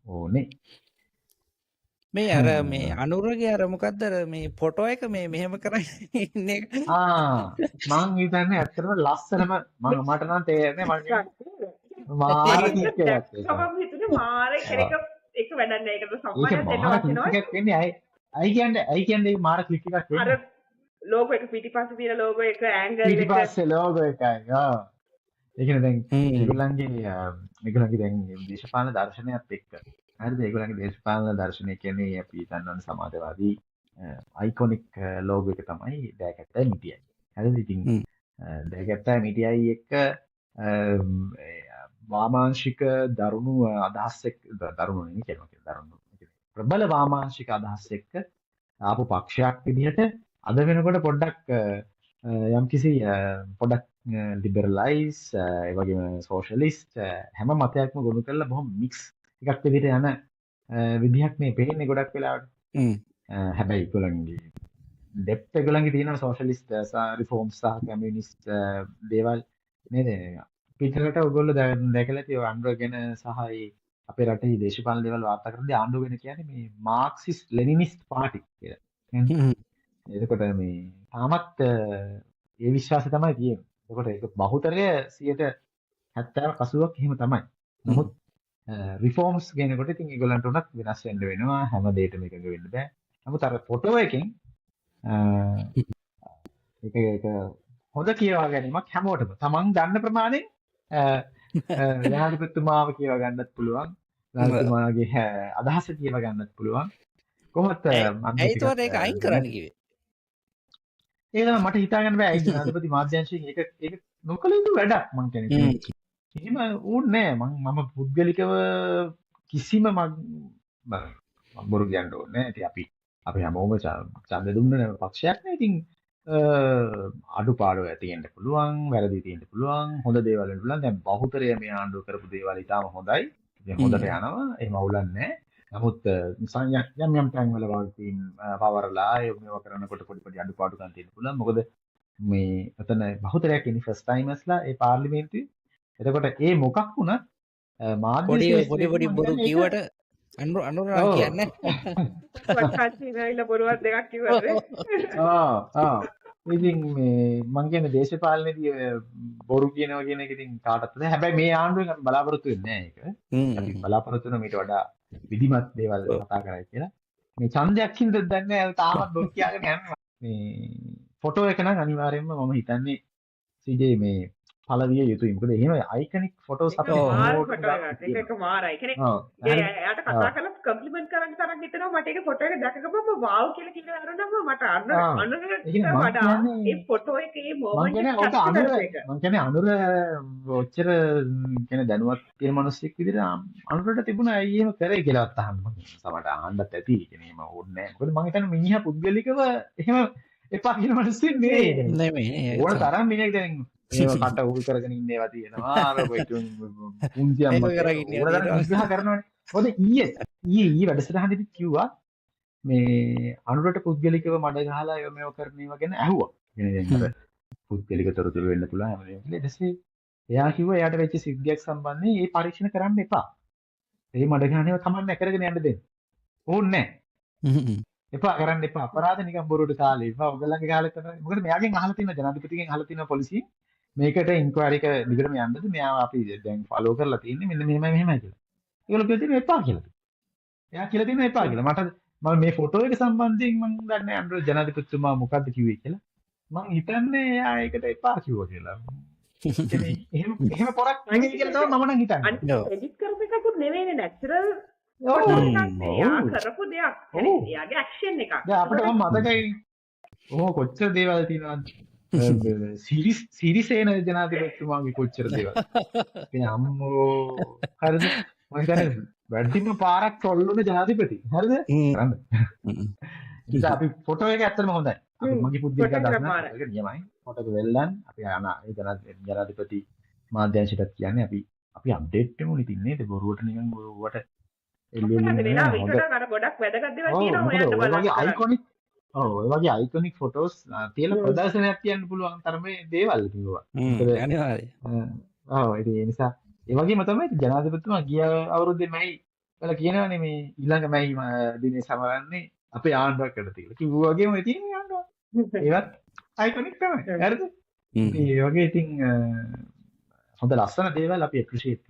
ඕනේ. මේ අර මේ අනුරගේ අර මොකද්ද අර මේ ෆොටෝ එක මේ මෙහෙම කරගෙන ඉන්න එක. ආ මං හිතන්නේ ඇත්තටම ලස්සනම මං මට නම් තේරෙන්නේ මං මාර ක්ලික් එකක් ඒක. මම හිතුනේ මාර කෙනෙක් ඒක වැඩක් නෑ. ඒකට ඒක සම්මානයක් දෙන්න මාර අවශ්‍ය ක්ලික් නෑ. එකක් වෙන්නේ. ඇයි ඇයි කියන්නේ ඇයි කියන්නේ ඒක මාර ක්ලික් එකක් අර වෙන්නේ? ලෝගෝ එක පිටිපස්සේ තියෙන ලෝගෝ එක ඇන්ගල් එක පිටිපස්සේ ලෝගෝ එකයි. ආ ඒ කියන්නේ දැන් ඒගොල්ලන්ගේ ඒගොල්ලන්ගේ දැන් දේශපාලන දර්ශනයත් එක්ක හරිද? ඒගොල්ලන්ගේ දේශපාලන දර්ශනය කියන්නේ අපි දන්නවනේ සමාජවාදී අයිකොනික් ලෝගෝ එක තමයි දෑකැත්තයි මිටියයි. හරිද? ඉතින් දෑකැත්තයි මිටියයි එක්ක වාමාංශික දරුණු අදහස් එක්ක, දරුණු නෙමෙයි කියනවා කියලා, දරුණු ප්‍රබල වාමාංශික අදහස් එක්ක ආපු පක්ෂයක් විදිහට අද වෙනකොට පොඩ්ඩක් යම්කිසි පොඩ්ඩක් ලිබරලයිස්, ඒ වගේම සෝෂලිස්ට් හැම මතයක්ම ගොනු කරලා බොහොම මික්ස් එකක් විදිහට යන විදිහක් මේ පේන්නේ ගොඩක් වෙලාවට. හැබැයි ඒගොල්ලන්ගේ ඩෙප්ත් ඒගොල්ලන්ගේ තියෙනවා සෝෂලිස්ට් රිෆෝම්ස් සහ කමියුනිස්ට් දේවල් නේද? පිටරට ඔයගොල්ලෝ දැකලා ඇති ඔය ආණ්ඩුව ගැන සහ ඒ අපේ රටේ දේශපාලන දේවල් වාර්තා කරද්දී ආණ්ඩුව ගැන කියන්නේ මේ මාක්සිස්ට් ලෙනිනිස්ට් පාටි කියලා. එතකොට මේ තාමත් ඒ විශ්වාසය තමයි තියෙන්නේ. එතකොට ඒක බහුතරය 70 80ක් එහෙම තමයි. නමුත් රිෆෝම්ස් කියනකොට ඉතින් ඒගොල්ලන්ට උනත් වෙනස් වෙන්න වෙනවා. හැම දෙයකටම එකඟ වෙන්න බෑ. නමුත් අර ෆොටෝ එකෙන් ඒක ඒක හොඳ කියවා ගැනීමක් හැමෝටම තමන් දන්න ප්‍රමාණයෙන් ජනාධිපතිතුමාව කියවා ගන්නත් පුළුවන්. ජනාධිපතිතුමාගේ අදහස කියවා ගන්නත් පුළුවන්. කොහොමත් මම ඇයි ඒතකොට ඒක අයින් කරන්න කිව්වේ? ඒ තමයි මට හිතා ගන්න බෑ. ඇයි ජනාධිපති මාධ්‍යංශයෙන් ඒක ඒක නොකළ යුතු වැඩක් මං කියන්නේ. එහෙම ඕනේ නෑ. මම පුද්ගලිකව කිසිම මං බොරු කියන්න ඕනේ නෑ. ඉතින් අපි අපි හැමෝම ඡන්ද දුන්න පක්ෂයක් නේ. ඉතින් අඩුපාඩු ඇති වෙන්න පුළුවන්, වැරදි තියෙන්න පුළුවන්, හොඳ දේවල් වෙන්න පුළුවන්. දැන් බහුතරය මේ ආණ්ඩුව කරපු දේවල් ඉතාම හොඳයි. ඉතින් හොඳට යනවා. එහෙම අවුලක් නෑ. නමුත් යම් යම් තැන්වල වගකීම් පවරලා ඒ මේවා කරනකොට පොඩි පොඩි අඩුපාඩුකම් තියෙන්න පුළුවන්. මොකද මේ එතන බහුතරයක් ඉන්නේ ෆස්ට් ටයිමර්ස්ලා ඒ පාර්ලිමේන්තුවේ. එතකොට ඒ මොකක් වුණත් මාධ්‍ය පොඩි ශාස්ත්‍රයේ පොඩි මං බොරු කියන්නේ ඒක කිව්වට අනුර නම් කියන්නේ වටහාචින ඇවිල්ලා බොරුවක් දෙකක් කිව්වද? ආ ආ ඉතින් මේ මං කියන්නේ දේශපාලනයේදී බොරු කියනවා කියන එක ඉතින් කාටවත් නෑ. හැබැයි මේ ආණ්ඩුවෙන් අපි බලාපොරොත්තු වෙන්නේ නෑ ඒක. අපි බලාපොරොත්තු වෙනවා මීට වඩා විධිමත් දේවල් කතා කරයි කියලා. මේ ඡන්දයක් හින්දාද දන්නේ නෑ තාමත් බොරු කියාගෙන යනවා. මේ ෆොටෝ එක නම් අනිවාර්යයෙන්ම මම හිතන්නේ සීජේ මේ පළවිය යුතුයි. මොකද එහෙම අයිකනික් ෆොටෝස් අපිට මාර හැමෝටම ෆොටෝ දාන්න එකක්. ඒක තියෙනවා. එක මාරයි. කියන්නේ ඔව්. හරි. එයාට කතා කරලා කම්ප්ලිමන්ට් කරන්න තරම් හිතෙනවා මට ඒක ෆොටෝ එක දැක ගමන්ම වාව් කියලා කියන අරුණම මට අනුරට ඒ කියන්නේ මං වඩා කියන්නේ ඒ ෆොටෝ එකේ මං මොමන්ට් කියන්නේ එක ඔක කැප්චර් අනුර කරපු එක. මං කියන්නේ අනුර ඔච්චර කියන්නේ දැනුවත් තියෙන මිනිස්සෙක් විදිහට අනුරට තිබුණා ඇයි එහෙම කරේ කියලාවත් අහන්න මං සමහරට අහන්නත් ඇති. ඒ කියන්නේ එහෙම ඕනේ නෑ. මොකද මං හිතන්නේ මිනිහා පුද්ගලිකව එහෙම එපා කියන මිනිස්සෙක් නෙවෙයි. නෙමෙයි නේ. ඕන තරම් මිනිහෙක් දැන් මේව කට උල් කරගෙන ඉන්න ඒවා තියෙනවා. අර ඔය පුංචි අම්මා ඒක කරගෙන ඉන්න ඕන තරම් තියෙනවා. විග්‍රහ කරනවනේ. මොකද ඊයේ ඊයේ ඊයේ වැඩසටහනේදී කිව්වා මේ අනුරට පුද්ගලිකව මඩ ගහලා ඒව මේව කරන ඒවා ගැන ඇහුවා. කියන්නේ දැන් අර පුද්ගලික තොරතුරු වෙන්න පුළුවන් හැම දෙයක්ම කියලා. ඊට පස්සේ එයා කිව්වා එයාට වෙච්ච සිද්ධියක් සම්බන්ධයෙන් ඒ පරීක්ෂණ කරන්න එපා. ඒ මඩ ගහන ඒවා කමක් නැහැ කරගෙන යන්න දෙන්න. ඕනේ නැහැ. එපා කරන්න එපා. අපරාධ නිකන් බොරුවට කාලේ. එපා ඔයගොල්ලන්ගේ කාලේ තමයි. මොකද මෙයාගෙන් අහලා තියෙනවා ජනාධිපතිගෙන් අහලා තියෙනවා පොලිසියෙන් මේකට ඉන්ක්වයරි එක දිගටම යන්නද මෙයාව අපි දැන් ෆලෝ කරලා තියෙන්නේ මෙන්න මෙහෙමයි මෙහෙමයි කියලා. ඒගොල්ලෝ කියලා තියෙනවා එපා කියලා. එයා කියලා තියෙනවා එපා කියලා. මට මම මේ ෆොටෝ එක සම්බන්ධයෙන් මං දන්නේ නැහැ අනුර ජනාධිපතිතුමා මොකද්ද කිව්වේ කියලා. මං හිතන්නේ එයා ඒකට එපා කිව්වා කියලා. කියන්නේ එහෙම එහෙම පොරක් නෙමෙයි කියලා තමයි මම නම් හිතන්නේ. අනිත් එඩිට් කරපු එකකුත් නෙවෙයිනේ නැචරල් ඔව්. ෆොටෝ එකක් නේ. එයා ඔව්. කරපු දෙයක්. ඔව්. එයාගේ ඇක්ෂන් එකක්. දැන් අපිට මම මතකයි ඔහොම කොච්චර දේවල් තියෙනවද? සිරිසේන ජනාධිපතිතුමාගේ කොච්චර දේවල්. ඉතින් අම්මෝ හරිද? මම හිතන්නේ වැඩිම පාරක් ට්‍රොල් වුණ ජනාධිපති. හරිද? කරන්න. ඉතින් අපි ෆොටෝ එක ඇත්තටම හොඳයි. අපි මගේ පුද්ගලික ෆොටෝ එක අදහස නම් මාරයි. ෆොටෝ එක නියමයි. ෆොටෝ එක වෙල්ලන් අපි අන ඒ ජනාධිපති මාධ්‍යංශයටත් කියන්නේ අපි අපි අප්ඩේට් වෙමු ඉතින් නේද? බොරුවට නිකන් ඔවට එල්ලි එල්ලි මොකද නෙමෙයි වෙලාව හොඳ. ඊට වඩා අර ගොඩක් වැදගත් දේවල් ඔව් තියෙනවා මොකද හොයන්න ඔය බලන්න වගේ කරන්න. අයිකොනික් ඔව් ඔය වගේ අයිකොනික් ෆොටෝස් තියලා ප්‍රදර්ශනයක් තියන්න පුළුවන් තරමේ දේවල් ඉතින් ඔවා. මොකද අනිවාර්යයෙන්. ඔව් ඉතින් ඒ නිසා ඒ වගේම තමයි ජනාධිපතිතුමා ගිය අවුරුද්දේ මැයි වල කියනවනේ මේ ඊළඟ මැයි දිනේ සමරන්නේ අපේ ආණ්ඩුවක් යටතේ කියලා. කිව්වා වගේම ඔය තියෙන ආණ්ඩුවක්. ඒවත් අයිකොනික් තමයි. හරිද? ඒ වගේ ඉතින් හොඳ ලස්සන දේවල් අපි ඇප්‍රීෂিয়েට්